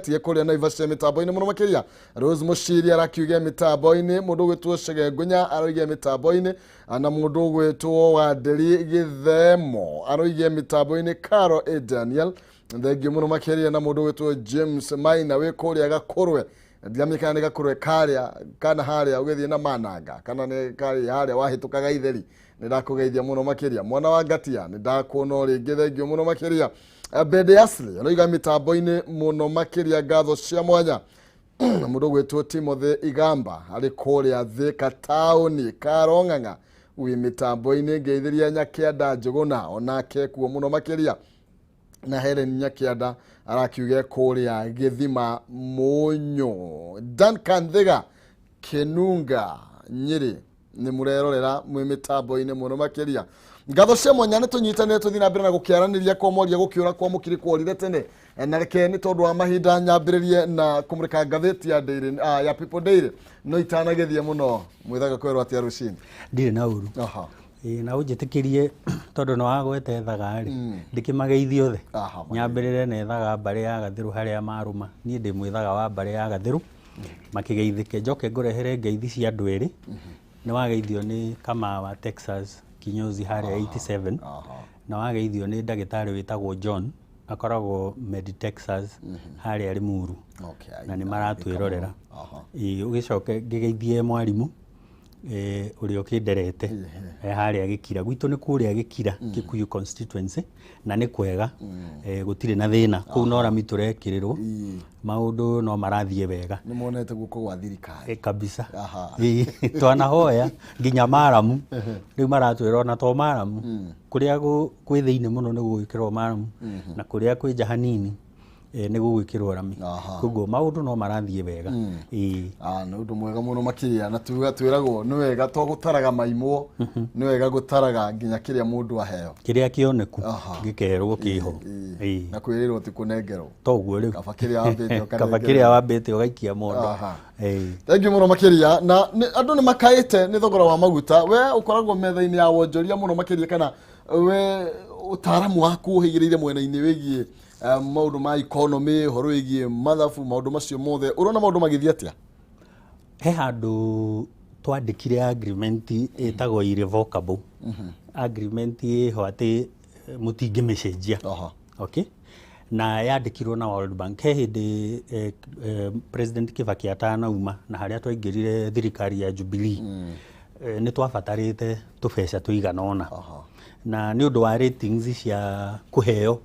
Tie kũrĩa Naivasha mĩtambo-inĩ mũno makĩria. Rose Mũciri arakiuge mĩtambo-inĩ, mũndũ ũgwĩtwo Chege Ngunya aroige mĩtambo-inĩ, na mũndũ ũgwĩtwo Wanderi Gĩthemo aroige mĩtambo-inĩ, Caro A Daniel thengiũ mũno makĩria, na mũndũ ũgwĩtwo James Maina wĩ kũrĩa Gakũrwe, ndiramenya kana nĩ Gakũrwe karĩa kana harĩa ũgĩthiĩ na Mananga kana nĩ karĩa harĩa wahĩtũka Gaitheri, nĩ ndakũgeithia mũno makĩria. Mwana wa Ngatia, nĩ ndakuona o rĩngĩ, thengiũ mũno makĩria. Bende Ashley aroiga mĩtambo-inĩ mũno makĩria, ngatho cia mwanya. Na mũndũ ũgwĩtwo Timothy Igamba arĩ kũrĩa Thika taũni Karong'ang'a wĩ mĩtambo-inĩ, ngeithĩria Nyakĩanda Njũgũna onake kuo mũno makĩria, na Helen Nyakĩanda arakiuge kũrĩa Gĩthima Mũnyũ. Duncan Thiga Kinunga Nyĩrĩ nĩ mũrerorera mwĩ mĩtambo-inĩ mũno makĩria, ngatho cia mwanya. Nĩ tũnyitanĩre tũthiĩ na mbere na gũkĩaranĩria kwa mwaria gũkĩũra kwa mũkiri kworire tene. Na reke nĩ tondũ wa mahinda nyambĩrĩrie na kũmũrĩka ngathĩti ya Daily, ya People Daily, no itanagĩthiĩ mũno mwĩthaga kwerwo atĩa rũcinĩ? Ndirĩ na ũru. Ĩĩ, na ũnjĩtĩkĩrie tondũ nĩ wagwete Thaga rĩ, ndĩkĩmageithie othe. Nyambĩrĩre na Ĩthaga mbarĩ ya Gathĩrũ harĩa marũma, niĩ ndĩ mwĩthaga wa mbarĩ ya Gathĩrũ, makĩgeithĩke. Njoke ngũrehere ngeithi cia andũ erĩ. Nĩ wageithio nĩ Kamaa wa Texas kinyozi harĩa 87, na wageithio nĩ ndagĩtarĩ wĩtagwo John, akoragwo Med Texas harĩa Limuru, na nĩ maratwĩrorera. Ĩĩ, ũgĩcoke ngĩgeithie mwarimũ ũrĩa ũkĩnderete harĩa Gĩkira gwitũ, nĩ kũrĩa Gĩkira Kikuyu constituency, na nĩ kwega, gũtirĩ na thĩna kũu, no rami tũrekĩrĩrwo, maũndũ no marathiĩ wega. Nĩ monete guoko gwa thirikari. Kabisa. Ĩĩ, twanahoya nginya maramu, rĩu maratwĩra ona to maramu, kũrĩa kwĩ thĩinĩ mũno nĩ gũgwĩkĩrwo maramu, na kũrĩa kwĩ nja hanini nĩ gũgwĩkĩrwo rami. Koguo maũndũ no marathiĩ wega. Ĩĩ. Ah, nĩ ũndũ mwega mũno makĩria, na tuga twĩragwo nĩ wega to gũtaraga maimwo, nĩ wega gũtaraga nginya kĩrĩa mũndũ aheo. Kĩrĩa kĩoneku gĩkerwo kĩho. Ĩĩ. Na kwĩrĩrwo ti kũnengerwo. Toguo rĩu. Kaba kĩrĩa wambĩte kaba ũkanengerwo. Kĩrĩa wambĩte ũgaikia mondo. Ĩĩ. Thank you mũno makĩria. Na andũ nĩ makaĩte nĩ thogora wa maguta. We ũkoragwo metha-inĩ ya wonjoria mũno makĩria, kana we ũtaaramu waku ũhĩgĩrĩire mwena-inĩ wĩgiĩ maũndũ ma economy, ũhoro wĩgiĩ mathabu, maũndũ macio mothe, ũrona maũndũ magĩthiĩ atĩa? He handũ twandĩkire agreement ĩtagwo irrevocable agreement, ĩho atĩ mũtingĩmĩcenjia. Okay, na yandĩkirwo na World Bank he hĩndĩ President Kibaki atanauma, na harĩa twaingĩrire thirikari ya Jubilee, nĩ twabatarĩte tũbeca tũigana ũna, na nĩ ũndũ wa ratings cia kũheo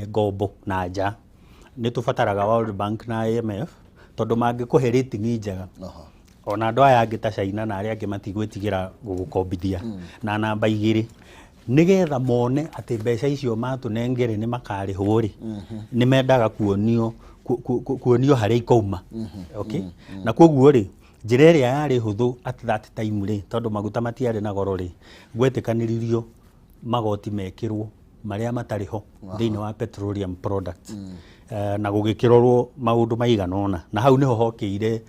ngombo na nja, nĩ tũbataraga World Bank na IMF, tondũ mangĩkũhe rating njega, ona andũ aya angĩ ta China na arĩa angĩ matigwĩtigĩra gũgũkombithia. Na namba igĩrĩ, nĩgetha mone atĩ mbeca icio matũnengere nĩ makarĩhwo rĩ, nĩ mendaga kuonio kuonio harĩa ikauma. Okay, na koguo rĩ, njĩra ĩrĩa yarĩ hũthũ at that time rĩ, tondũ maguta matiarĩ na goro rĩ, gwetĩkanĩririo magoti mekĩrwo marĩa matarĩ ho thĩinĩ wa petroleum products. Na gũgĩkĩrorwo maũndũ maigana ũna, na hau nĩho hokĩire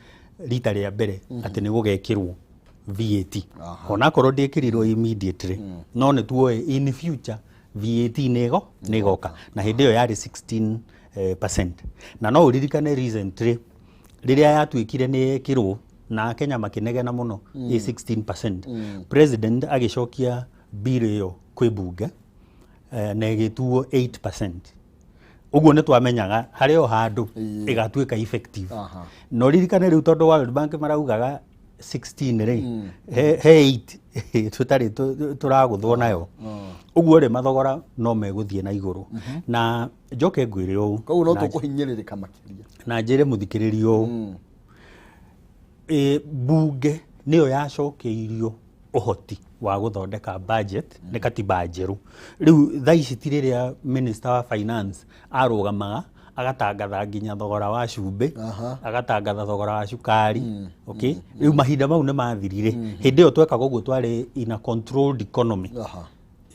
rita rĩa mbere atĩ nĩ gũgekĩrwo VAT. Onakorwo ndĩkĩrirwo immediately, no nĩ tuoĩ in future VAT nĩ ĩgoka, na hĩndĩ ĩyo yarĩ 16 percent. Na no ũririkane recently rĩrĩa yatuĩkire nĩ yekĩrwo na Kenya makĩnegena mũno ĩ 16%, president agĩcokia bill ĩyo kwĩ bunge na ĩgĩtuo 8%. Ũguo nĩ twamenyaga harĩ o handũ ĩgatuĩka effective. Na ũririkane rĩu, tondũ World Bank maraugaga 16 rĩ, he 8 tũtarĩ tũragũthwo nayo, ũguo rĩ mathogora no megũthiĩ na igũrũ. Na njoke ngwĩre ũũ, Koguo no tũkũhinyĩrĩrĩka makĩria. Na njĩre mũthikĩrĩrio ũũ, bunge nĩyo yacokeirio ũhoti wa gũthondeka budget nĩ katiba njerũ. Rĩu thaa ici ti rĩrĩa minister wa finance arũgamaga agatangatha nginya thogora wa cumbĩ, agatangatha thogora wa cukari. Okay, rĩu mahinda mau nĩ mathirire. Hĩndĩ ĩyo twekaga ũguo twarĩ in a controlled economy,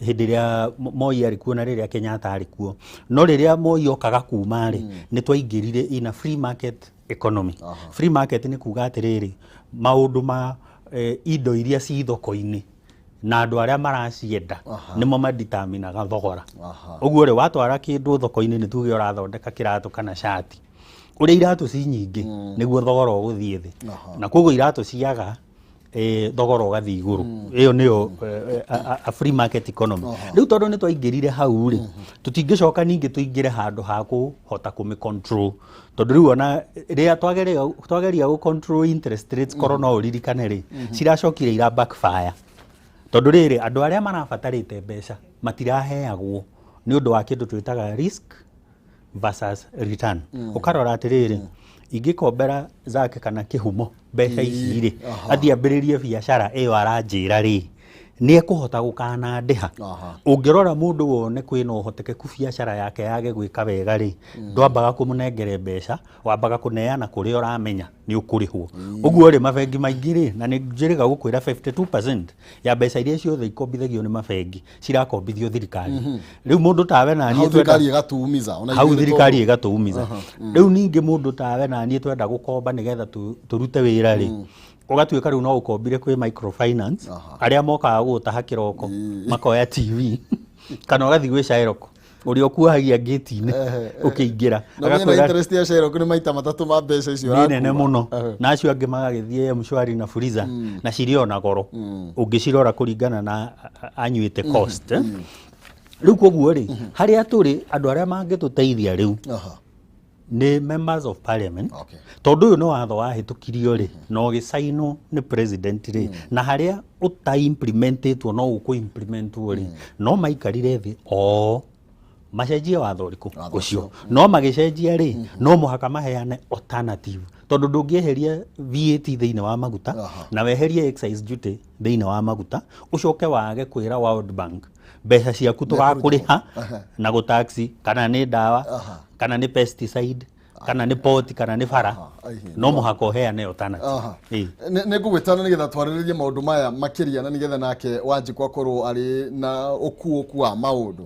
hĩndĩ ĩrĩa Moi arĩ kuo na rĩrĩa Kenyatta arĩ kuo. No rĩrĩa Moi okaga kuma rĩ, nĩ twaingĩrire in a free market economy. Free market nĩ kuga atĩrĩrĩ, maũndũ ma indo iria ci thoko-inĩ na andũ arĩa maracienda nĩmo maditaminaga thogora. Ũguo rĩ, watwara kĩndũ thoko-inĩ, nĩ tuge ũrathondeka kĩratũ kana cati. Ũrĩa iratũ ci nyingĩ nĩguo thogora ũgũthiĩ thĩ, na koguo iratũ ciaga, thogora ũgathiĩ igũrũ. Ĩyo nĩyo a free market economy. Rĩu tondũ nĩ twaingĩrire hau rĩ, tũtingĩcoka ningĩ tũingĩre handũ ha kũhota kũmĩ control, tondũ rĩu ona rĩrĩa twageria gũ control interest rates, korwo no ũririkane rĩ, ciracokire ira backfire, tondũ rĩrĩ, andũ arĩa marabatarĩte mbeca matiraheagwo nĩ ũndũ wa kĩndũ twĩtaga risk versus return. Ũkarora atĩrĩrĩ, ingĩkombera zake kana kĩhumo mbeca ici rĩ, athiĩ ambĩrĩrie biacara ĩyo aranjĩra rĩ, nĩ ekũhota gũkanandĩha? Ũngĩrora mũndũ wone kwĩna ũhotekeku biacara yake yage gwĩka wega rĩ, ndwambaga kũmũnengere mbeca, wambaga kũneana kũrĩa ũramenya nĩ ũkũrĩhwo. Ũguo rĩ, mabengi maingĩ rĩ, na nĩ njĩrĩga gũkwĩra 52% ya mbeca iria ciothe ikombithagio nĩ mabengi cirakombithio thirikari. Rĩu mũndũ tawe na niĩ thirikari ĩgatuumiza. Hau thirikari ĩgatũumiza. Rĩu ningĩ mũndũ tawe na niĩ twenda gũkomba nĩgetha tũrute wĩra rĩ, ũgatuĩka rĩu no ũkombire kwĩ microfinance arĩa mokaga gũgũtaha kĩroko makoya TV, kana ũgathiĩ gwĩ Shylock ũrĩa ũkuohagia ngĩti-inĩ ũkĩingĩra. Na interest ya Shylock nĩ maita matatũ ma mbeca icio. Nĩ nene mũno. Na acio angĩ magagĩthiĩ M-Shwari na Fuliza, na cirĩ ona goro ũngĩcirora kũringana na annuity cost. Rĩu koguo rĩ, harĩa tũrĩ, andũ arĩa mangĩtũteithia rĩu nĩ members of parliament, tondũ ũyũ nĩ watho wahĩtũkirio rĩ na ũgĩcainwo nĩ president rĩ, na harĩa ũta implementetwo no ũkũ implementwo rĩ, no maikarire thĩ o macenjie watho ũrĩkũ ũcio. No magĩcenjia rĩ, no mũhaka maheane alternative, tondũ ndũngĩeheria VAT thĩinĩ wa maguta na weherie excise duty thĩinĩ wa maguta, ũcoke wage kwĩra World Bank mbeca ciaku tũgakũrĩha na gũtaxi, kana nĩ ndawa, kana nĩ pesticide, kana nĩ port, kana nĩ bara. No mũhaka ũheane alternative. Nĩ ngũgwĩtana nĩgetha twarĩrĩrie maũndũ maya makĩria, na nĩgetha nake Wanjikũ akorwo arĩ na ũkuũku wa maũndũ,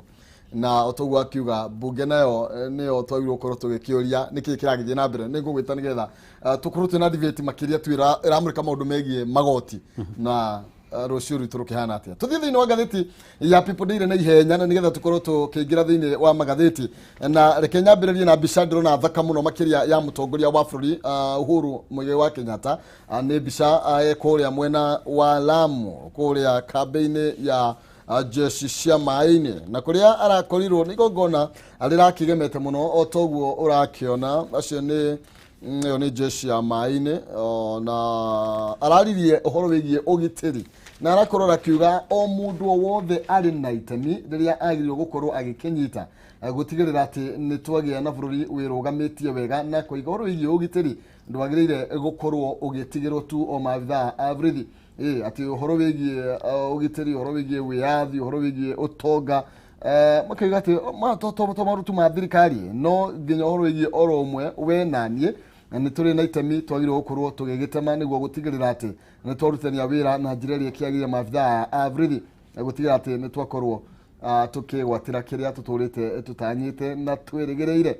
na otoguo akiuga mbunge nayo nĩyo twagĩrĩirwo gũkorwo tũgĩkĩũria nĩkĩĩ kĩragĩthiĩ na mbere. Nĩ ngũgwĩta nĩgetha tũkorwo twĩna debate makĩria tu ĩramũrĩka maũndũ megiĩ magoti na rũciũ rwitũ rũkĩhana atĩa. Tũthiĩ thĩinĩ wa ngathĩti ya People Daily na ihenya, na nĩgetha tũkorwo tũkĩingĩra thĩinĩ wa magathĩti, na reke nyambĩrĩrie na mbica ndĩrona thaka mũno makĩria ya mũtongoria wa bũrũri, Uhuru Muigai wa Kenyatta. Nĩ mbica kũrĩa mwena wa Lamu, kũrĩa kambĩ-inĩ ya jeshi cia maĩ-inĩ, na kũrĩa arakorirwo nĩ igongona rĩrakĩgemete mũno. O toguo ũrakĩona, acio nĩ ĩyo nĩ jeshi ya maĩ-inĩ, na araririe ũhoro wĩgiĩ ũgitĩri, na arakorwo akiuga o mũndũ o wothe arĩ na itemi rĩrĩa agĩrĩirwo gũkorwo agĩkĩnyita gũtigĩrĩra atĩ nĩ twagĩa na bũrũri wĩrũgamĩtie wega, na kũiga ũhoro wĩgiĩ ũgitĩri ndwagĩrĩire gũkorwo ũgĩtigĩrwo tu o maabithaa a borithi, atĩ ũhoro wĩgiĩ ũgitĩri, ũhoro wĩgiĩ wĩyathi, ũhoro wĩgiĩ ũtonga, makauga atĩ to maũndũ ma thirikari, no nginya ũhoro wĩgiĩ oro ũmwe we na niĩ, na nĩ tũrĩ na itemi twagĩrĩirwo gũkorwo tũgĩgĩtema nĩguo gũtigĩrĩra atĩ nĩ twarutithania wĩra na njĩra ĩrĩa ĩkĩagĩrĩire maabithaa a borithi, na gũtigĩrĩra atĩ nĩ twakorwo tũkĩgwatĩra kĩrĩa tũtũrĩte tũtanyĩte na twĩrĩgĩrĩire.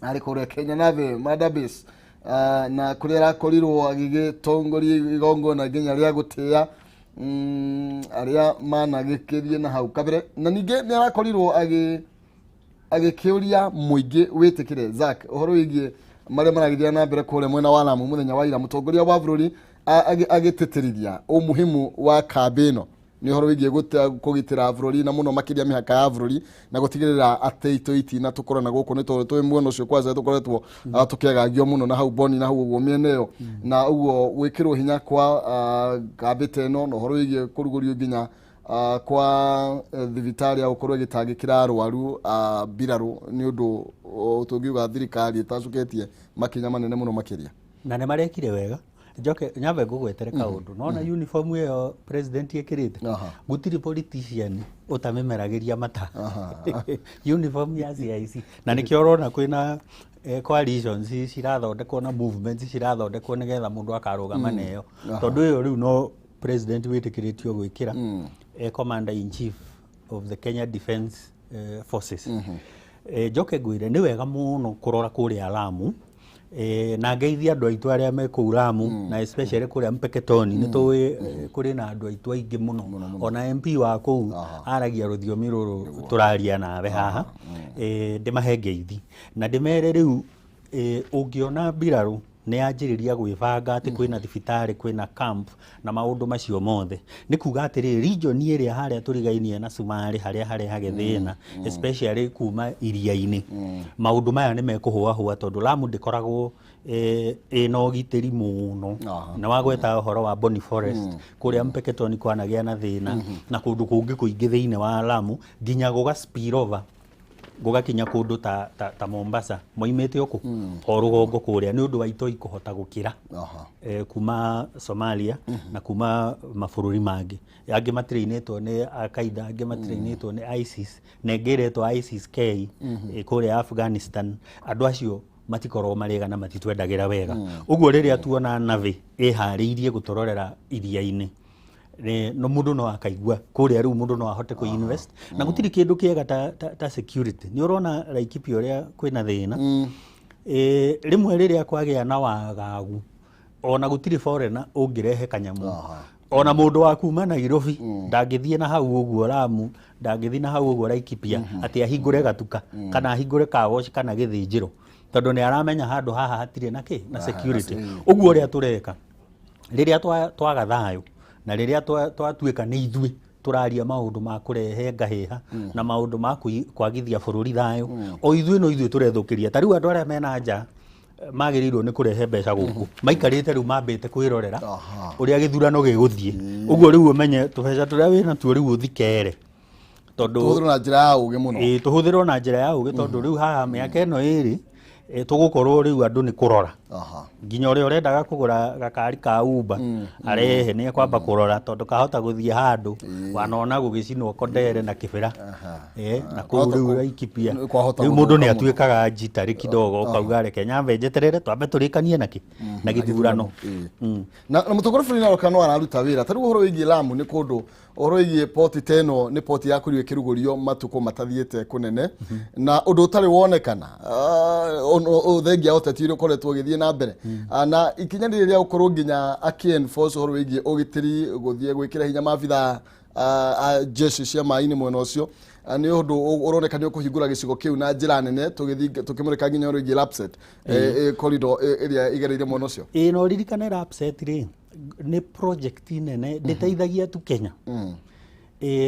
Arĩ kũrĩa Kenya Navy Madabis, na kũrĩa arakorirwo agĩgĩtongoria igongona nginya rĩa gũtĩa arĩa managĩkĩrie na hau kabere, na ningĩ nĩ arakorirwo agĩkĩũria mũingĩ wĩtĩkĩre Zack ũhoro wĩgiĩ marĩa maragĩthiĩ na mbere kũrĩa mwena wa Lamu. Mũthenya wa ira mũtongoria wa bũrũri agĩtĩtĩrithia umuhimu wa kambĩ ĩno nĩ ũhoro wĩgiĩ kũgitĩra bũrũri, na mũno makĩria mĩhaka ya bũrũri, na gũtigĩrĩra atĩ itũ itina tũkorana gũkũ, nĩ tondũ twĩ mwena ũcio kwanja tũkoretwo tũkĩagagio mũno na hau Boni na hau ũguo mĩena ĩyo, na ũguo gwĩkĩrwo hinya kwa kambĩ ta ĩno, na ũhoro wĩgiĩ kũrugũrio nginya kwa thibitarĩ ya gũkorwo ĩgĩtangĩkĩra arwaru a mbirarũ, nĩ ũndũ tũngiuga thirikari ĩtacũkĩtie makinya manene mũno makĩria. Na nĩ marekire wega. Njoke nyambe ngũgwetere kaũndũ, nona uniform ĩyo president ĩkĩrĩte, gũtirĩ politician ũtamĩmeragĩria mata uniform ya CIC, na nĩkĩo ũrona kwĩna coalitions cirathondekwo na movements cirathondekwo nĩgetha mũndũ akarũgama neyo, tondũ ĩyo rĩu no president wĩtĩkĩrĩtio gwĩkĩra, commander in chief of the Kenya Defence Forces. Njoke ngwĩre nĩ wega mũno kũrora kũrĩa Lamu, na ngeithia andũ aitũ arĩa me kũu Lamu, na especially kũrĩa Mpeketoni, nĩ tũĩ kũrĩ na andũ aitũ aingĩ mũno, ona MP wa kũu aragia rũthiomi rũrũ tũraria nawe haha. Ndĩmahe ngeithi na ndĩmere rĩu Ũngĩona mbirarũ nĩ yanjĩrĩria gwĩbanga atĩ kwĩna thibitarĩ, kwĩna camp na maũndũ macio mothe, nĩ kuga atĩrĩrĩ, region ĩrĩa harĩa tũrigainie na Cumarĩ, harĩa harehage thĩna, especially kuma iria-inĩ, maũndũ maya nĩ mekũhũahũa, tondũ Lamu ndĩkoragwo ĩna ũgitĩri mũno. Na wagweta ũhoro wa Boni Forest, kũrĩa Mpeketoni kwanagĩa na thĩna, na kũndũ kũngĩ kũingĩ thĩinĩ wa Lamu, nginya gũga spill over gũgakinya kũndũ ta Mombasa, moimĩte o kũ o rũgongo kũrĩa, nĩ ũndũ wa itoi kũhota gũkĩra kuma Somalia na kuma mabũrũri mangĩ. Angĩ matirĩinĩtwo nĩ Al-Qaeda, angĩ matirĩinĩtwo nĩ ISIS, na ĩngĩ ĩretwo ISIS-K kũrĩa Afghanistan. Andũ acio matikorwo marĩega na matitwendagĩra wega. Ũguo rĩrĩa tuona navy ĩharĩirie gũtũrorera iria-inĩ, no mũndũ no akaigua kũrĩa rĩu mũndũ no ahote kũ invest, na gũtirĩ kĩndũ kĩega ta security. Nĩ ũrona Laikipia ũrĩa kwĩna thĩna. Rĩmwe rĩrĩa kwagĩa na wagagu, ona gũtirĩ foreigner ũngĩrehe kanyamũ, ona mũndũ wa kuma Nairobi ndangĩthiĩ na hau ũguo Lamu, ndangĩthiĩ na hau ũguo Laikipia atĩ ahingũre gatuka kana ahingũre car wash kana gĩthĩnjĩro, tondũ nĩ aramenya handũ haha hatirĩ na kĩ na security. Ũguo ũrĩa tũreka rĩrĩa twaga thayũ, na rĩrĩa twatuĩka nĩ ithuĩ tũraria maũndũ ma kũrehe ngahĩha na maũndũ ma kwagithia bũrũri thayũ, o ithuĩ no ithuĩ tũrethũkĩria. Ta rĩu andũ arĩa mena nja magĩrĩirwo nĩ kũrehe mbeca gũkũ, maikarĩte rĩu mambĩte kwĩrorera ũrĩa gĩthurano gĩgũthiĩ. Ũguo rĩu ũmenye tũbeca tũrĩa wĩna tuo rĩu ũthikere, tondũ tũhũthĩrwo na njĩra ya ũgĩ mũno. Ĩĩ, tũhũthĩrwo na njĩra ya ũgĩ, tondũ rĩu haha mĩaka ĩno ĩrĩ tũgũkorwo rĩu andũ nĩ kũrora, nginya ũrĩa ũrendaga kũgũra gakari ka Uber arehe nĩ ekwamba kũrora, tondũ kahota gũthiĩ handũ wanona gũgĩcinwo Kondere na Kĩbĩra na kũu rĩu Laikipia. Kwahota Rĩu mũndũ nĩ gũthũka mũno. atuĩkaga njitarĩ kidogo, ũkauga reke nyambe njeterere twambe tũrĩkanie nakĩ na gĩthurano. Na mũtongoria bũrũri Narok no araruta wĩra. Ta rĩu ũhoro wĩgiĩ Lamu, nĩ kũndũ ũhoro wĩgiĩ poti ta ĩno, nĩ poti yakorirwo ĩkĩrugũrio matukũ matathiĩte kũnene, na ũndũ ũtarĩ wonekana thengia ũteti ũrĩa ũkoretwo ũgĩthiĩ na mbere. Na ikinya rĩrĩ rĩa gũkorwo nginya akĩ-enforce ũhoro wĩgiĩ ũgitĩri, gũthiĩ gwĩkĩra hinya maabithaa a jeshi cia maĩ-inĩ mwena ũcio, nĩ ũndũ ũroneka nĩ ũkũhingũra gĩcigo kĩu na njĩra nene, tũgĩthiĩ tũkĩmũrĩka nginya ũhoro wĩgiĩ LAPSSET corridor ĩrĩa ĩgereire mwena ũcio. Ĩĩ, na ũririkane LAPSSET rĩ, nĩ project nene, ndĩteithagia tu Kenya,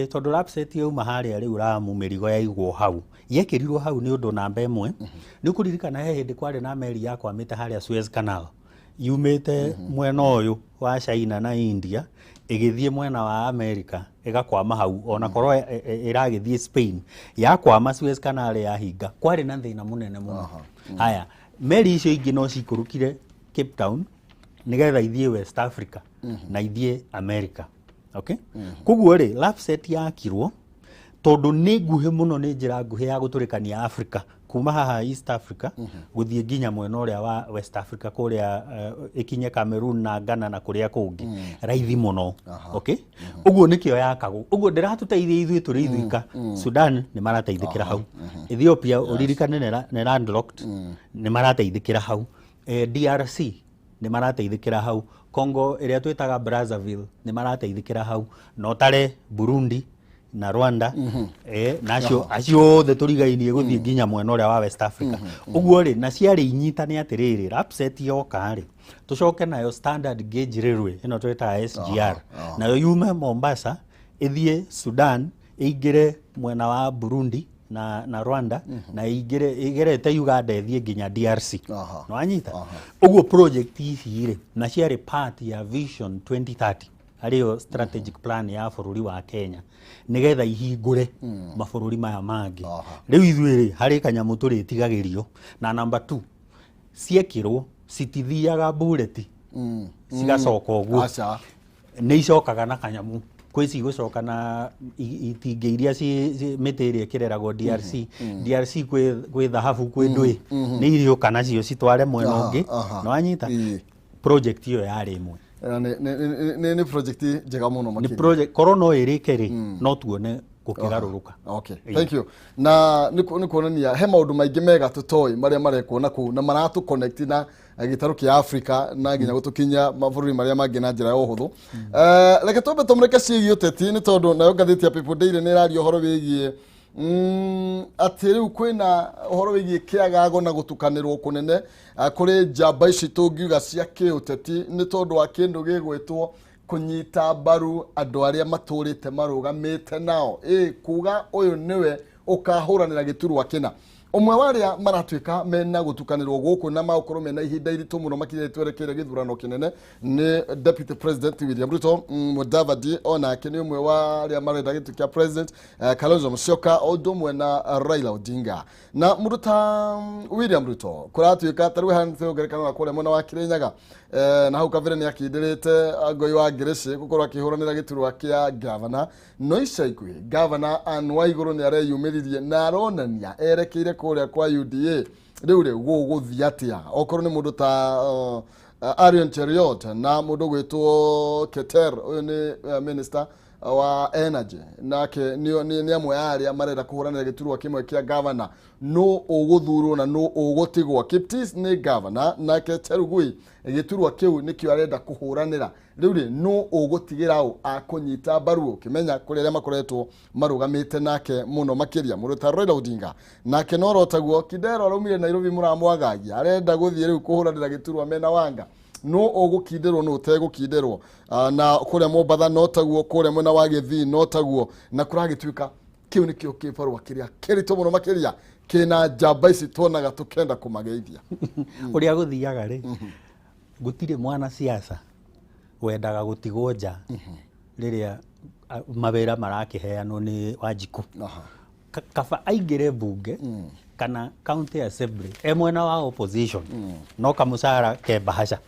tondũ LAPSSET yauma harĩa rĩu Lamu, mĩrigo yaigwo hau, yekĩrirwo hau nĩ ũndũ namba ĩmwe, nĩ ũkũririkana he hĩndĩ kwarĩ na meri yakwamĩte harĩa Suez Canal, yumĩte mwena ũyũ wa China na India ĩgĩthiĩ mwena wa America, ĩgakwama hau, ona korwo ĩragĩthiĩ Spain, yakwama Suez Canal yahinga, kwarĩ na thĩna mũnene mũno. Haya, meri icio ingĩ no cikũrũkire Cape Town nĩgetha ithiĩ West Africa na ithiĩ America, okay? Koguo rĩ, LAPSSET yakirwo tondũ nĩ nguhĩ mũno, nĩ njĩra nguhĩ ya gũtũrĩkania Africa kuma haha East Africa gũthiĩ nginya mwena ũrĩa wa West Africa kũrĩa, ĩkinye Cameroon na Ghana na kũrĩa kũngĩ raithi mũno, okay? Ũguo nĩkĩo yakagwo ũguo. Ndĩratũteithia ithuĩ tũrĩ ithuika. Sudan nĩ marateithĩkĩra hau, Ethiopia ũririkane nĩ landlocked, nĩ marateithĩkĩra hau, DRC nĩ marateithĩkĩra hau, Congo ĩrĩa twĩtaga Brazzaville nĩ marateithĩkĩra hau, na ũtare Burundi na Rwanda, na acio othe tũrigainie gũthiĩ nginya mwena ũrĩa wa West Africa. Ũguo rĩ, na ciarĩ inyitane atĩrĩrĩ, LAPSSET yoka rĩ, tũcoke nayo standard gauge railway ĩno twĩtaga SGR, nayo yume Mombasa ĩthiĩ Sudan, ĩingĩre mwena wa Burundi na Rwanda, na ĩingĩre ĩgerete Uganda ĩthiĩ nginya DRC. Nĩwanyita? Ũguo project ici rĩ, na ciarĩ part ya Vision 2030, arĩyo strategic plan ya bũrũri wa Kenya, nĩgetha ihingũre mabũrũri maya mangĩ. Rĩu ithuĩ rĩ, harĩ kanyamũ tũrĩtigagĩrio. Na number 2, ciekĩrwo citithiaga bureti cigacoka ũguo. Aca. Nĩ icokaga na kanyamũ, kwĩ cigũcoka na itingĩ iria mĩtĩ ĩrĩa ĩkĩreragwo DRC. DRC kwĩ thahabu, kwĩ ndũĩ, nĩ irĩũka nacio citware mwena ũngĩ. Nĩwanyita? Project ĩyo yarĩ ĩmwe. Nĩ project njega mũno Nĩ makĩria. Project korwo no ĩrĩke rĩ, no tuone gũkĩgarũrũka. Okay, thank you. Na nĩ kuonania he maũndũ maingĩ mega tũtoĩ marĩa marekwo na kũu na maratũ connect na gĩtarũ kĩa Africa na nginya gũtũkinyia mabũrũri marĩa mangĩ na njĩra ya ũhũthũ. Reke twambe tũmũrĩke ciĩgiĩ ũteti, nĩ tondũ nayo ngathĩti ya People Daily nĩ ĩraria ũhoro wĩgiĩ Atĩ rĩu kwĩna ũhoro wĩgiĩ kĩagago na gũtukanĩrwo kũnene kũrĩ njamba ici tũngiuga cia kĩũteti nĩ tondũ wa kĩndũ gĩgwĩtwo kũnyita mbaru andũ arĩa matũrĩte marũgamĩte nao, ĩ kuga ũyũ nĩwe ũkahũranĩra gĩturwa kĩna. Ũmwe wa arĩa maratuĩka mena gũtukanĩrwo gũkũ na magũkorwo mena ihinda iritũ mũno makĩria twerekeire gĩthurano kĩnene nĩ Deputy President William Ruto. Mudavadi onake nĩ ũmwe wa arĩa marenda gĩtĩ kĩa president, Kalonzo Musyoka o ũndũ ũmwe na Raila Odinga. Na mũndũ ta William Ruto kũratuĩka ta rĩu hanĩte ngerekano na kũrĩa mwena wa Kirinyaga, na hau kabere nĩ akindĩrĩte Ngoi wa Ngĩrĩcĩ gũkorwo akĩhũranĩra gĩturwa kĩa gavana. No ica ikuhĩ gavana Anne Waigũrũ nĩ areyumĩririe na aronania erekeire kũrĩa kwa UDA. Rĩu rĩ gũgũthiĩ atĩa okorwo nĩ mũndũ ta Arion Cheruiyot na mũndũ gwĩtwo Keter, ũyũ nĩ minister wa energy, nake nĩ amwe a arĩa marenda kũhũranĩra gĩturwa kĩmwe kĩa gavana. No ũgũthurwo na no ũgũtigwo? Kiptis nĩ gavana, nake Chelugui gĩturwa kĩu nĩkĩo arenda kũhũranĩra. Rĩu rĩ no ũgũtigĩra ũ akũnyita mbaru, ũkĩmenya kũrĩ arĩa makoretwo marũgamĩte nake mũno makĩria? Mũndũ ta Raila Odinga nake no rotaguo. Kidero araumire Nairobi mũramwagagia, arenda gũthiĩ rĩu kũhũranĩra gĩturwa mena Wanga. No ũgũkindĩrwo no ũtegũkindĩrwo? Na kũrĩa Mombatha no taguo, kũrĩa mwena wa Gĩthii no taguo, na kũragĩtuĩka kĩu nĩkĩo kĩbarũa kĩrĩa kĩritũ mũno makĩria kĩna njamba ici tuonaga tũkenda kũmageithia. Ũrĩa gũthiaga rĩ, gũtirĩ mwanasiasa wendaga gũtigwo nja rĩrĩa mawĩra marakĩheanwo nĩ Wanjikũ. Kaba aingĩre mbunge kana county assembly e mwena wa opposition no kamũcara ke mbahaca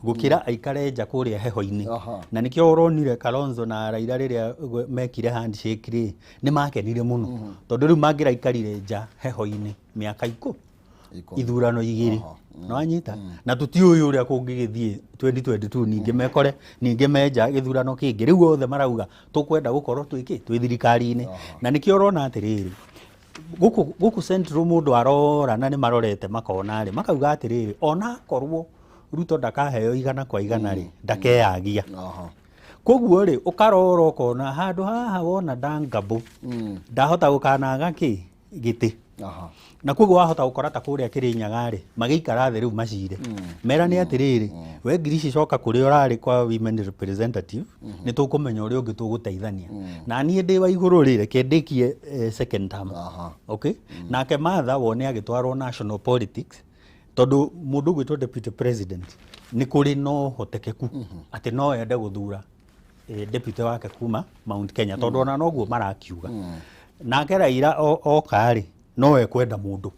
gũkĩra aikare nja kũrĩa heho-inĩ. Na nĩkĩo ũronire Kalonzo na Raila rĩrĩa mekire handshake rĩ, nĩ makenire mũno tondũ rĩu mangĩraikarire nja heho-inĩ mĩaka 10, ithurano 2. Nĩwanyita? Na tũtiũĩ ũrĩa kũngĩgĩthiĩ 2022, ningĩ mekore ningĩ menja gĩthurano kĩngĩ. Rĩu othe marauga tũkwenda gũkorwo twĩkĩ twĩ thirikari-inĩ. Na nĩkĩo ũrona atĩrĩrĩ, gũkũ Central mũndũ arora na nĩ marorete makona rĩ, makauga atĩrĩrĩ, onakorwo Ruto ndakaheo 100% rĩ, ndakeyagia. Koguo rĩ, ũkarora ũkona handũ haha wona ndangabũ ndahota gũkanaga kĩ gĩtĩ. Na koguo wahota gũkora ta kũrĩa Kĩrĩnyaga rĩ, magĩikara thĩ rĩu macire merane atĩrĩrĩ, we ngiri coka kũrĩa ũrarĩ kwa women representative, nĩ tũkũmenya ũrĩa ũngĩ tũgũteithania. Na niĩ ndĩ wa igũrũ rĩ, reke ndĩkie second term. Okay, nake Martha wone agĩtwarwo national politics, tondũ mũndũ ũgwĩtwo deputy president nĩ kũrĩ na ũhotekeku atĩ no ende gũthura deputy wake kuma Mount Kenya, tondũ ona noguo marakiuga. Nake Raila oka rĩ, no ekwenda mũndũ,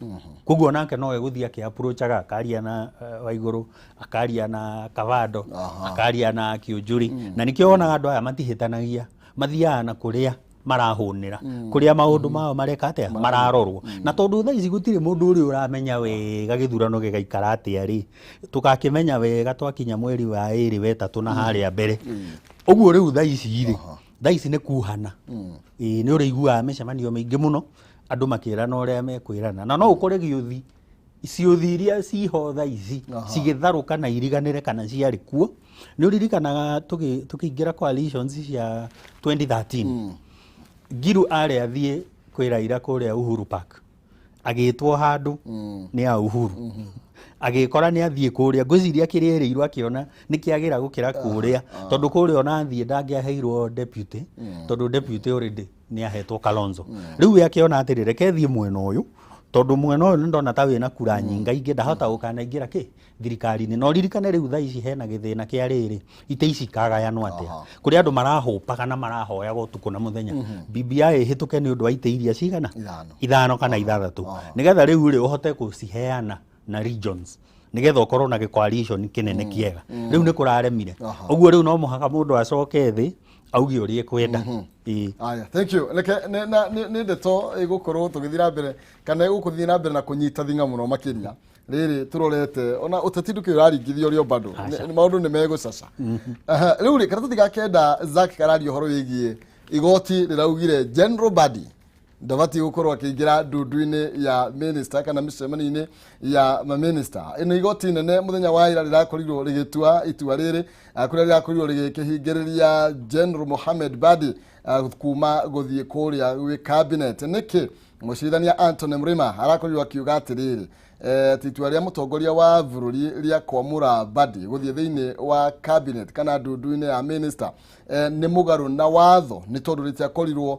koguo nake no egũthiĩ akĩ-approachaga, akaria na Waigũrũ, akaria na Kavando, akaria na Kiunjuri. Na nĩkĩo wonaga andũ aya matihĩtanagia, mathiaga na kũrĩa marahũnĩra, kũrĩa maũndũ mao mareka atĩa mararorwo. Na tondũ thaa ici gũtirĩ mũndũ ũrĩa ũramenya wega gĩthurano gĩgaikara atĩa rĩ, tũgakĩmenya wega twakinya mweri wa ĩrĩ wetatũ na harĩa mbere ũguo. Rĩu thaa ici rĩ, thaa ici nĩ kuhana. Ĩĩ, nĩ ũrĩiguaga mĩcemanio mĩingĩ mũno, andũ makĩrana ũrĩa mekwĩrana, na no ũkore gĩũthi ciũthi iria ciho thaa ici cigĩtharũka na iriganĩre kana ciarĩ kuo. Nĩ ũririkanaga tũkĩingĩra coalitions cia 2013, Ngiru arĩ athiĩ kwĩ Raila kũrĩa Uhuru Park, agĩtwo handũ nĩ a Uhuru, agĩkora nĩ athiĩ kũrĩa. Ngwĩciria kĩrĩa erĩirwo akĩona nĩ kĩagĩra gũkĩra kũrĩa, tondũ kũrĩa ona athiĩ ndangĩaheirwo deputy, tondũ deputy already nĩ ahetwo Kalonzo. Rĩu we akĩona atĩrĩ, reke thiĩ mwena ũyũ, tondũ mwena ũyũ nĩ ndona ta wĩna kura nyingaingĩ, ndahota gũkanaingĩra kĩ thirikari-inĩ. Na ũririkane rĩu thaa ici hena gĩthĩna kĩa rĩrĩ, itĩ ici ikagayanwo atĩa? Kũrĩ andũ marahũpaga na marahoyaga ũtukũ na mũthenya BBI ĩhĩtũke nĩ ũndũ wa itĩ iria cigana? 5. 5 kana 6, nĩgetha rĩu rĩ ũhote gũciheana na regions, nĩgetha ũkorwo na gĩ-coalition kĩnene kĩega. Rĩu nĩ kũraremire. Ũguo rĩu no mũhaka mũndũ acoke thĩ auge ũrĩa ekwenda. Ĩĩ. Aya, thank you. Reke nĩ ndeto ĩgũkorwo tũgĩthiĩ na mbere kana ĩgũkũthiĩ na mbere na kũnyita thing'a mũno makĩria rĩrĩ tũrorete ona ũteti ndũkĩ ũraringithio ũrĩa bado. Aca. Maũndũ nĩ megũcaca. Rĩu rĩ, kana tũtigakenda Zack kararia ũhoro wĩgiĩ igoti rĩraugire general body. Ndabatiĩ gũkorwo akĩingĩra ndundu-inĩ ya minister kana mĩcemanio-inĩ ya maminista. Ĩno igoti nene mũthenya wa ira rĩrakorirwo rĩgĩtua itua rĩrĩ, kũrĩa rĩrakorirwo rĩgĩkĩhingĩrĩria General Mohamed Badi kuma gũthiĩ kũrĩa gwĩ cabinet. Nĩkĩ mũcirithania Anthony Mrima arakorirwo akiuga atĩrĩrĩ, atĩ itua rĩa mũtongoria wa bũrũri rĩa kwamũra Badi gũthiĩ thĩinĩ wa cabinet kana ndundu-inĩ ya minister nĩ mũgarũ na watho, nĩ tondũ rĩtiakorirwo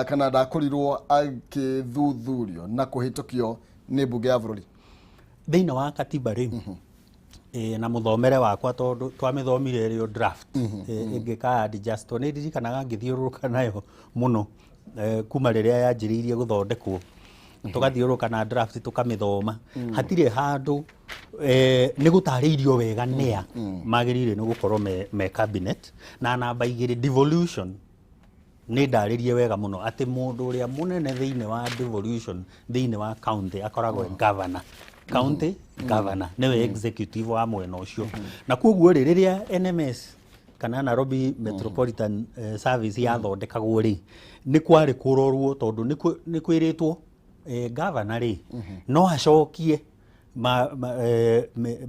kana ndakorirwo agĩthuthurio na kũhĩtũkio nĩ mbunge ya bũrũri. Thĩinĩ wa katiba rĩ, na mũthomere wakwa, tondũ twamĩthomire ĩrĩ o draft, ĩngĩka adjust, nĩ ndirikanaga ngĩthiũrũrũka nayo mũno kuma rĩrĩa yanjĩrĩirie gũthondekwo, tũgathiũrũrũka na draft tũkamĩthoma, hatirĩ handũ nĩ gũtarĩirio wega nĩa magĩrĩire nĩ gũkorwo me cabinet. Na namba igĩrĩ, devolution nĩ ndarĩrie wega mũno atĩ mũndũ ũrĩa mũnene thĩinĩ wa devolution thĩinĩ wa county akoragwo e governor, county governor nĩwe executive wa mwena ũcio. Na koguo rĩ, rĩrĩa NMS kana Nairobi Metropolitan Service yathondekagwo rĩ, nĩ kwarĩ kũrorwo tondũ nĩ kwĩrĩtwo governor rĩ no acokie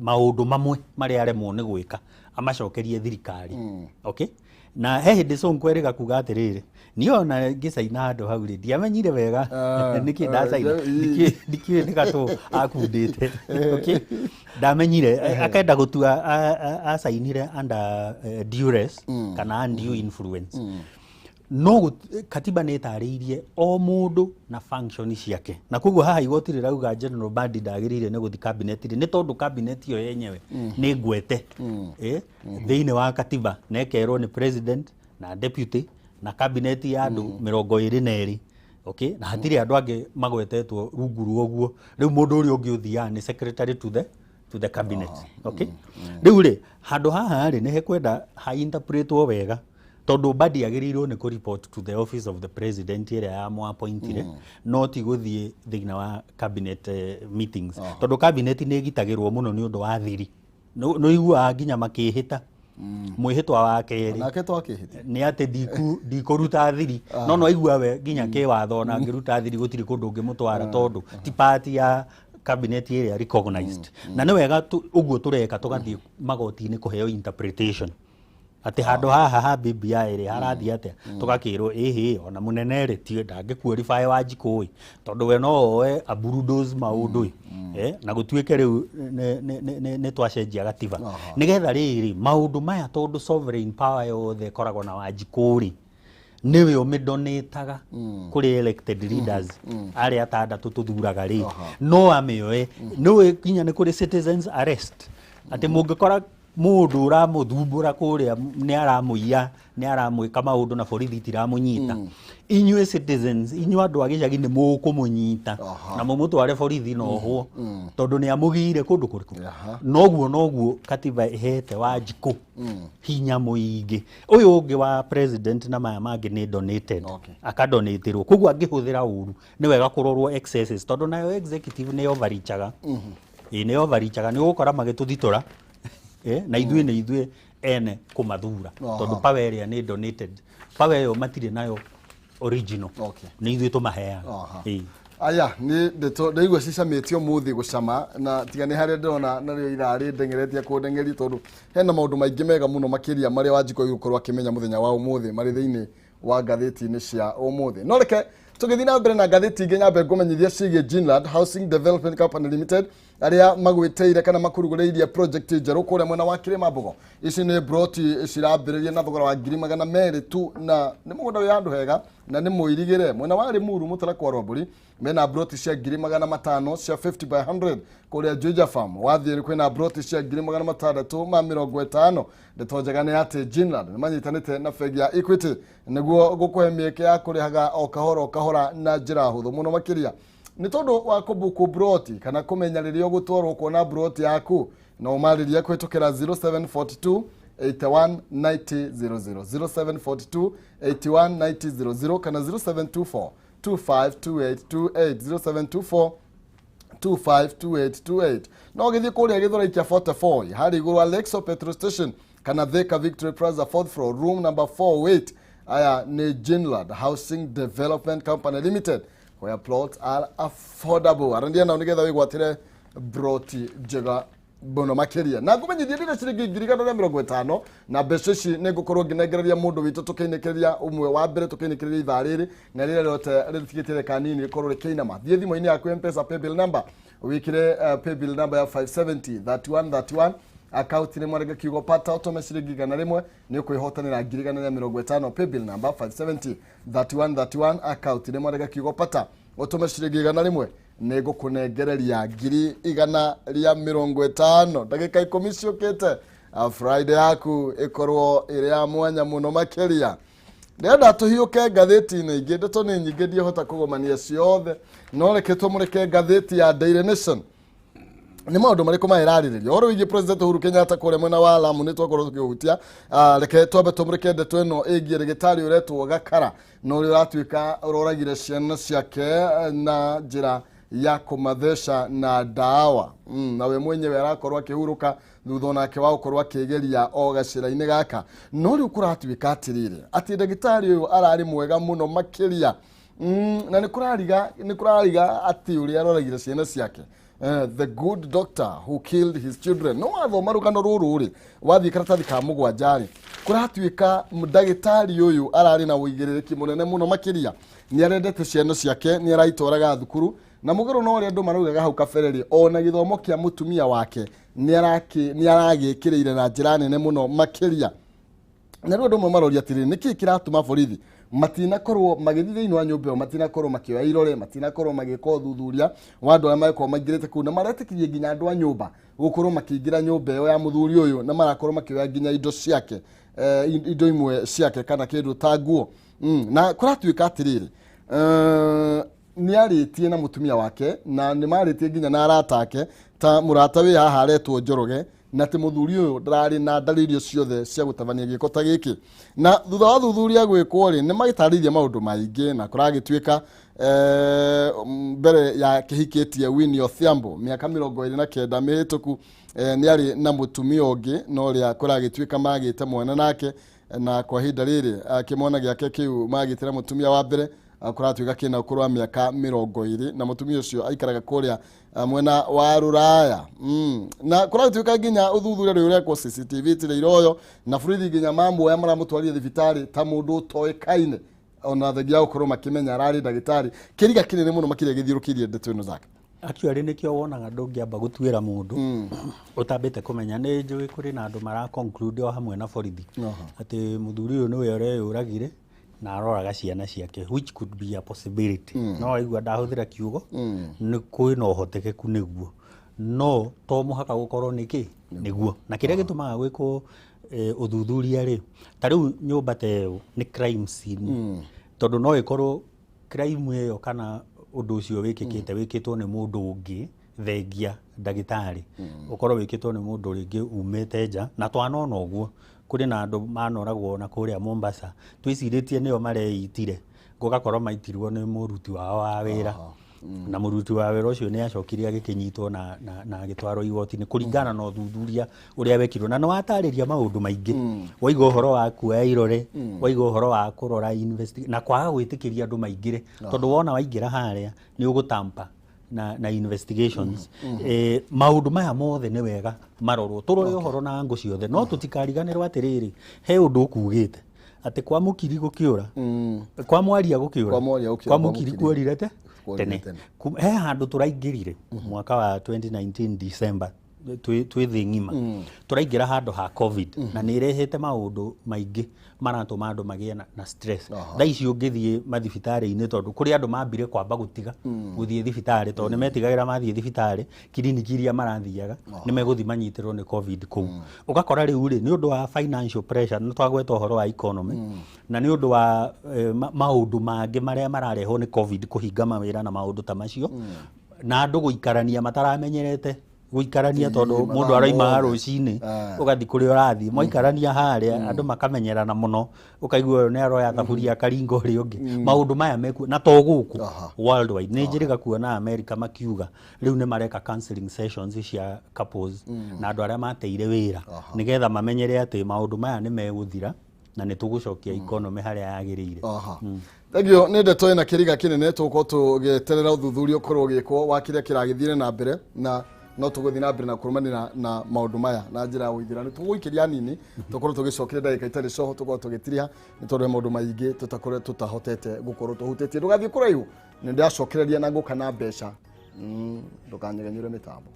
maũndũ mamwe marĩa aremwo nĩ gwĩka, amacokerie thirikari. Okay, na he hĩndĩ Sonko erĩga kuga atĩrĩrĩ, niĩ ona ngĩcaina handũ hau rĩ, ndiamenyire wega nĩkĩ ndacaina, ndikĩũĩ nĩ gatũ akundĩte. Okay, ndamenyire akenda gũtua acainire under duress kana undue influence. No katiba nĩ ĩtarĩirie o mũndũ na function ciake, na koguo haha igoti rĩrauga General Badi ndagĩrĩire nĩ gũthiĩ cabinet rĩ, nĩ tondũ cabinet ĩyo yenyewe nĩ ngwete thĩinĩ wa katiba na ĩkerwo nĩ president na deputy na cabinet ya andũ 22. Okay, na hatirĩ andũ angĩ magwetetwo rungu rwa ũguo. Rĩu mũndũ ũrĩa ũngĩ ũthiaga nĩ secretary to the cabinet. Okay, rĩu rĩ, handũ haha rĩ, nĩ hekwenda ha interpretwo wega, tondũ Badi agĩrĩirwo nĩ kũ report to the office of the president ĩrĩa yamũappointire, no ti gũthiĩ thĩinĩ wa cabinet meetings, tondũ cabinet nĩ ĩgitagĩrwo mũno nĩ ũndũ wa thiri. Nĩ ũiguaga nginya makĩhĩta mwĩhĩtwa wa kerĩ. Nake twakĩhĩtia. Nĩ atĩ ndikũruta thiri, no aigua we nginya kĩwatho ona angĩruta thiri gũtirĩ kũndũ ũngĩmũtwara, tondũ ti part ya cabinet ĩrĩa recognized. Na nĩ wega ũguo tũreka tũgathiĩ magoti-inĩ kũheo interpretation atĩ handũ haha ha BBI rĩ, harathiĩ atĩa, tũgakĩrwo ĩhĩ ona mũnene rĩ ti ndangĩqualify Wanjikũ ĩ, tondũ we no oe abulldoze maũndũ ĩ, na gũtuĩke rĩu nĩ twacenjia gatiba nĩgetha rĩrĩ maũndũ maya, tondũ sovereign power yothe ĩkoragwo na Wanjikũ rĩ, nĩwe ũmĩdonataga kũrĩ elected leaders arĩa atandatũ tũthuraga rĩ, no amĩoe. Nĩwe nginya nĩ kũrĩ citizens arrest, atĩ mũngĩkora mũndũ ũramũthumbũra kũrĩa, nĩ aramũiya, nĩ aramwĩka maũndũ na borithi itiramũnyita, inyuĩ citizens, inyuĩ andũ a gĩcagi, nĩ mũkũmũnyita na mũmũtware borithi na ohwo, tondũ nĩ amũgiire kũndũ kũrĩkũ. Noguo noguo katiba ĩhete Wanjikũ hinya mũingĩ. Ũyũ ũngĩ wa president na maya mangĩ nĩ donated, akadonatĩrwo, koguo angĩhũthĩra ũru nĩ wega kũrorwo excesses, tondũ nayo executive nĩ overreachaga, ĩ nĩ overreachaga, nĩ ũgũkora magĩtũthitora, na ithuĩ nĩ ithuĩ ene kũmathura, tondũ power ĩrĩa nĩ donated, power ĩyo matirĩ nayo original, nĩ ithuĩ tũmaheaga. Ĩ. Aya nĩ ndeto ndaigua cicamĩte ũmũthĩ gũcama, na tiga nĩ harĩa ndĩrona narĩo ithaa rĩndengeretie kũndengeria, tondũ hena maũndũ maingĩ mega mũno makĩria marĩa Wanjikũ egũkorwo akĩmenya mũthenya wa ũmũthĩ marĩ thĩinĩ wa ngathĩti-inĩ cia ũmũthĩ. No reke tũgĩthiĩ na mbere na ngathĩti ingĩ, nyambe ngũmenyithia ciĩgiĩ Ginland Housing Development Company Limited, arĩa magwĩtĩire kana makurugũrĩirie project njerũ kũrĩa mwena wa Kĩrĩma-Mbogo. Ici nĩ broti cirambĩrĩria na thogora wa 200,000 tu, na nĩ mũgũnda wĩ handũ hega na nĩ mũirigĩre mwena wa Limuru Mũtarakwa Rwambũri. Mena broti cia 500,000 cia 50 by 100. Kũrĩa Juja Farm wathiĩ kwĩna broti cia 650,000. Ndeto njega nĩ atĩ Ginland nĩ manyitanĩte na bengi ya Equity nĩguo gũkũhe mĩeke ya kũrĩhaga o kahora o kahora na njĩra hũthũ mũno makĩria. Nĩ tondũ wa kũbuku broti kana kũmenya rĩrĩa ũgũtwarwo kuona broti yaku, no ũmarĩrie kũhĩtũkĩra 0742 81 90 00, 0742 81 90 00 kana 0724 252828, 0724 252828. No gĩthiĩ kũrĩa Gĩthũrai kĩa 44 harĩa igũrũ Alexo petrol station kana Thika Victory Plaza, fourth floor, room number 48. Aya nĩ Jinland Housing Development Company Limited, where plots are affordable. Arandia nao nĩgetha wĩgwatĩre broti njega mũno makĩria. Na ngũmenyithie ndĩna ciringi 150,000, na mbeca ici nĩ ngũkorwo ngĩnengereria mũndũ witũ tũkĩinĩkĩrĩria ũmwe wa mbere, tũkĩinĩkĩrĩria ithaa rĩrĩ na rĩrĩa rĩothe rĩtigĩte kanini rĩkorwo rĩkĩinama. Thiĩ thimũ-inĩ yaku M-Pesa paybill number, wĩkĩre paybill number ya 570 31 31, akaunti nĩ mwarenge kiugo pata, ũtũme ciringi 100, nĩ ũkwĩhotanĩra 150,000. Paybill number 570 31 31, akaunti nĩ mwarenge kiugo pata, ũtũme ciringi 100, nĩ ngũkũnengereria 150,000. Ndagĩka 10 ciũkĩte, Friday yaku ĩkorwo ĩrĩ ya mwanya mũno makĩria. Ndĩrenda tũhiũke ngathĩti-inĩ ingĩ, ndeto nĩ nyingĩ, ndiahota kũgomania ciothe, no reke tũmũrĩke ngathĩti ya Daily Nation. Nĩ maũndũ marĩkũ maĩrarĩrĩria ũhoro wĩgiĩ President Uhuru Kenyatta kũrĩa mwena wa Lamu? Nĩ twakorwo tũkĩhutia. Reke twambe tũmũrĩke ndeto ĩno ĩgiĩ ndagĩtarĩ ũretwo Gakara na ũrĩa ũratuĩka ũroragire ciana ciake na njĩra ya kũmatheca na ndawa. Na we mwenyewe arakorwo akĩhurũka thutha onake wa gũkorwo akĩgeria o gacĩra-inĩ gaka. No rĩu kũratuĩka atĩrĩrĩ, atĩ ndagĩtarĩ ũyũ ararĩ mwega mũno makĩria, na nĩ kũrariga atĩ ũrĩa aroragire ciana ciake. The good doctor who killed his children. No wathoma rũgano rũrũ rĩ, wathiĩ karatathi ka mũgwanja rĩ, kũratuĩka ndagĩtarĩ ũyũ ararĩ na ũigĩrĩrĩki mũnene mũno makĩria. Nĩ arendete ciana ciake, nĩ araitwaraga thukuru, na mũgarũ na ũrĩa andũ maraugaga hau kabere rĩ, ona gĩthomo kĩa mũtumia wake nĩ aragĩkĩrĩire na njĩra nene mũno makĩria. Na rĩu andũ amwe maroria atĩrĩrĩ, nĩkĩĩ kĩratũma borithi matinakorwo magĩthiĩ thĩinĩ wa nyũmba ĩyo, matinakorwo makĩoya irore, matinakorwo magĩka ũthuthuria wa andũ arĩa magĩkorwo maingĩrĩte kũu, na maretĩkĩrie nginya andũ a nyũmba gũkorwo makĩingĩra nyũmba ĩyo ya mũthuri ũyũ, na marakorwo makĩoya nginya indo ciake, indo imwe ciake kana kĩndũ ta nguo. Na kũratuĩka atĩrĩrĩ, nĩ arĩtie na mũtumia wake, na nĩ marĩtie nginya na arata ake, ta mũrata wĩ haha aretwo Njoroge, na atĩ mũthuri ũyũ ndararĩ na ndariri ciothe cia gũtabania gĩko ta gĩkĩ. Na thutha wa thuthuria gwĩkwo rĩ, nĩ magĩtarĩirie maũndũ maingĩ, na kũragĩtuĩka mbere ya kĩhikĩtie Winnie Odhiambo mĩaka 29 mĩhĩtũku, nĩ arĩ na mũtumia ũngĩ, no ũrĩa kũragĩtuĩka magĩte mwana nake, na kwa ihinda rĩrĩ kĩmwana gĩake kĩu magĩte na mũtumia wa mbere kũratuĩka kĩna ũkũrũ wa mĩaka 20, na mũtumia ũcio aikaraga kũrĩa mwena wa Rũraya. Na kũratuĩka nginya ũthuthuria rĩu ũrekwo, CCTV tirĩ iroyo, na borithi nginya mamuoya maramũtwarire thibitarĩ ta mũndũ ũtoĩkaine, ona thengia ya gũkorwo makĩmenya ararĩ ndagĩtarĩ. Kĩriga kĩnene mũno makĩria gĩthiũrũkĩirie ndeto ĩno zake. Actually, nĩkĩo wonaga ndũngĩamba gũtuĩra mũndũ ũtambĩte kũmenya. Nĩ njũĩ kũrĩ na andũ mara conclude o hamwe na borithi atĩ mũthuri ũyũ nĩwe ũreyũragire na aroraga ciana ciake, which could be a possibility. No waigua ndahũthĩra kiugo nĩ kwĩna ũhotekeku nĩguo, no to mũhaka gũkorwo nĩkĩ nĩguo. Na kĩrĩa gĩtũmaga gwĩkwo ũthuthuria rĩ, ta rĩu nyũmba ta ĩyo nĩ crime scene, tondũ no ĩkorwo crime ĩyo kana ũndũ ũcio wĩkĩkĩte wĩkĩtwo nĩ mũndũ ũngĩ thengia ndagĩtarĩ, ũkorwo wĩkĩtwo nĩ mũndũ rĩngĩ umĩte nja. Na twanona ũguo kũrĩ na andũ manoragwo na kũrĩa Mombasa, twĩcirĩtie nĩo mareitire, gũgakorwo maitirwo nĩ mũruti wao wa wĩra, na mũruti wa wĩra ũcio nĩ acokire agĩkĩnyitwo na agĩtwarwo igoti-inĩ kũringana na ũthuthuria ũrĩa wekirwo. Na nĩ watarĩria maũndũ maingĩ, waiga ũhoro wa kuoya irore, waiga ũhoro wa kũrora na kwaga gwĩtĩkĩria andũ maingĩre, tondũ wona waingĩra harĩa nĩ ũgũtampa na investigations. Maũndũ maya mothe nĩ wega marorwo, tũrore ũhoro na ngũ ciothe, no tũtikariganĩrwo atĩrĩrĩ, he ũndũ ũkugĩte atĩ kwa mũkiri gũkĩũra, kwa mwaria gũkĩũra, Kwa mwaria gũkĩũra, kwa kwa mũkiri mũkiri kuorire te kuorire tene. tene. He handũ tũraingĩrire mwaka wa 2019 December, twĩ thĩ ng'ima tũraingĩra handũ ha COVID, na nĩ ĩrehete maũndũ maingĩ maratũma andũ magĩe na stress. Thaa ici ũngĩthiĩ mathibitarĩ-inĩ, tondũ kũrĩ andũ mambire kwamba gũtiga gũthiĩ thibitarĩ tondũ nĩ metigagĩra mathiĩ thibitarĩ, kiriniki iria marathiaga, nĩ megũthiĩ manyitĩrwo nĩ COVID kũu. Ũgakora rĩu rĩ, nĩ ũndũ wa financial pressure, nĩ twagweta ũhoro wa economy, na nĩ ũndũ wa maũndũ mangĩ marĩa mararehwo nĩ COVID, kũhinga mawĩra na maũndũ ta macio, na andũ gũikarania mataramenyerete gũikarania, tondũ mathaa mũndũ aroimaga mothe. Rũcinĩ ũgathiĩ kũrĩa ũrathiĩ, mwaikarania harĩa andũ makamenyerana mũno, ũkaigua ũyũ nĩ aroya thaburia akaringa ũrĩa ũngĩ. Maũndũ maya mekuo na to gũkũ, worldwide. Nĩ njĩrĩga kuona America makiuga rĩu nĩ mareka counseling sessions cia couples na andũ arĩa mateire wĩra, nĩgetha mamenyere atĩ maũndũ maya nĩ megũthira. Na nĩ tũgũcokia economy harĩa yagĩrĩire. Aha. Thengio nĩ ndeto ĩna kĩriga kĩnene. Tũgũkorwo tũgĩeterera ũthuthuria ũkorwo ũgĩkwo wa kĩrĩa kĩragĩthire na mbere, na no tũgũthiĩ na mbere na kũrũmanĩra na maũndũ maya na njĩra ya ũithĩrano. Tũgũikĩria nini, tũkorwo tũgĩcokeria ndagĩka itarĩ coho, tũkorwo tũgĩtiriha nĩ tondũ he maũndũ maingĩ tũtakorwo tũtahotete gũkorwo tũhutĩtie. Ndũgathiĩ kũraihu, nĩ ndĩracokereria na ngũka na mbeca. Ndũkanyegenyũre mĩtambo.